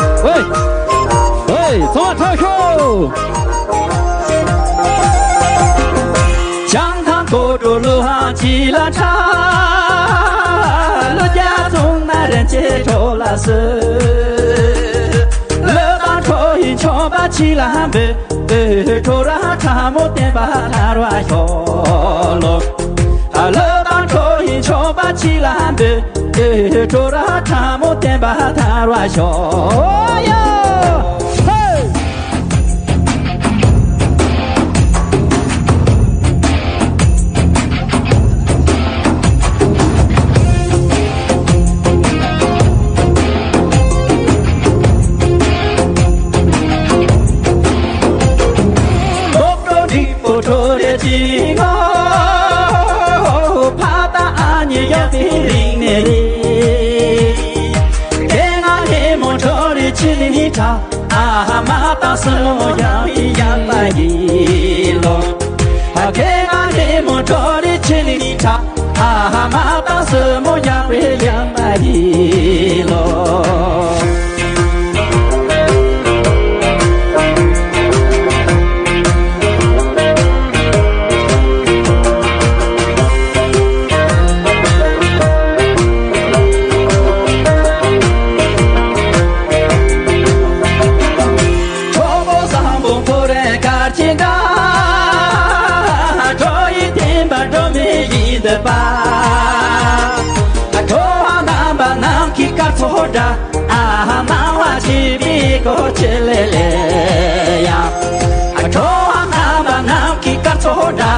ཧོས། ཧོས། ཧོས། ཚང་མ་ཁྲ་ཤོག་བྱང་ཐང་གོ་འགྲོ་ལུ་ཧང་ཅི་ལ་ཁྲ། ལོ་རྒྱ་ཚོང་ན་རན་ཆེ་ཁྲོ་ལ་སུ། ལོ་དང་ཁྲོ་ཡིན་ཆོག་པ་ཅི་ལ་ཧང་བེ། ཁྲོ་ར་ཁྲ་མོ་བསྟན་པ་ཐར་བ་ཤོག་ལོ། ལོ་དང་ཁྲོ་ཡིན་ཆོག་པ་ཅི་ལ་འདོད། ཁྲོ་ར་ཁྲ་མོ་བསྟན་པ་ཐར་བ་ཤོག་ཡ། ཧེ། ཁྲོ་རེ་ཅི་ངོ་ཕ་ད་ཨ་ཉི་ཡ་དེ་རིང་ནས་རེད། དེ་ང་ཧེ་མོ་ཁྲོ་རེ་ཅི་ནི་ཁྲ་ཨ་མ་ད་སུ་མོ་ཡང་ཡང་ད་ཡིན་ལོ། ཨ་དེ་ང་ཧེ་མོ་ཁྲོ་རེ་ཅི་ནི་ཁྲ་ཨ་མ་ད་སུ་མོ་ཡང་རེ་ཡང་ད་ཡིན་ལོ། གྲོགས་པོ་བཟང་པོ་ཁོ་རེ་གར་གྱི་འདྲ། གྲོགས་ཡིན་བསྟན་པ་སྒྲོན་མེ་ཡིན་འདོད་པ། གྲོགས་རྣམ་པ་ནམ་མཁའི་སྐར་ཚོགས་འདྲ། ཨ་ཧ་སྣང་བ་བྱེད་པའི་གོ་ཆེ་ལེ་ལེ་ཡ། གྲོགས་རྣམ་པ་ནམ་མཁའི་སྐར་ཚོགས་འདྲ།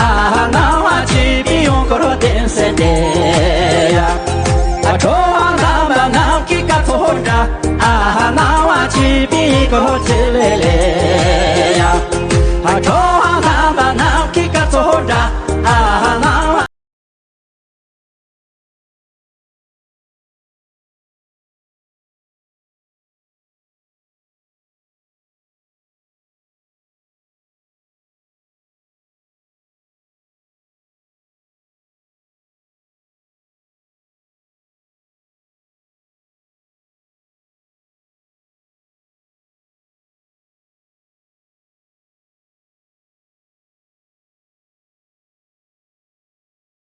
ཨ་ཧ་སྣང་བ་བྱེད་པའི་ཡོང་འཁོར་བསྟན་སེ་འདྲེ་ཡ། གྲོགས་རྣམ་པ་ནམ་མཁའི་སྐར་ཚོགས་འདྲ། ཨ་ཧ་སྣང་བ་བྱེད་པའི་གོ་ཆེ་ལེ་ལེ་ཡ། གྲོགས་རྣམ་པ་ནམ་མཁའི་སྐར་ཚོགས་འདྲ། ཨ་ཧ་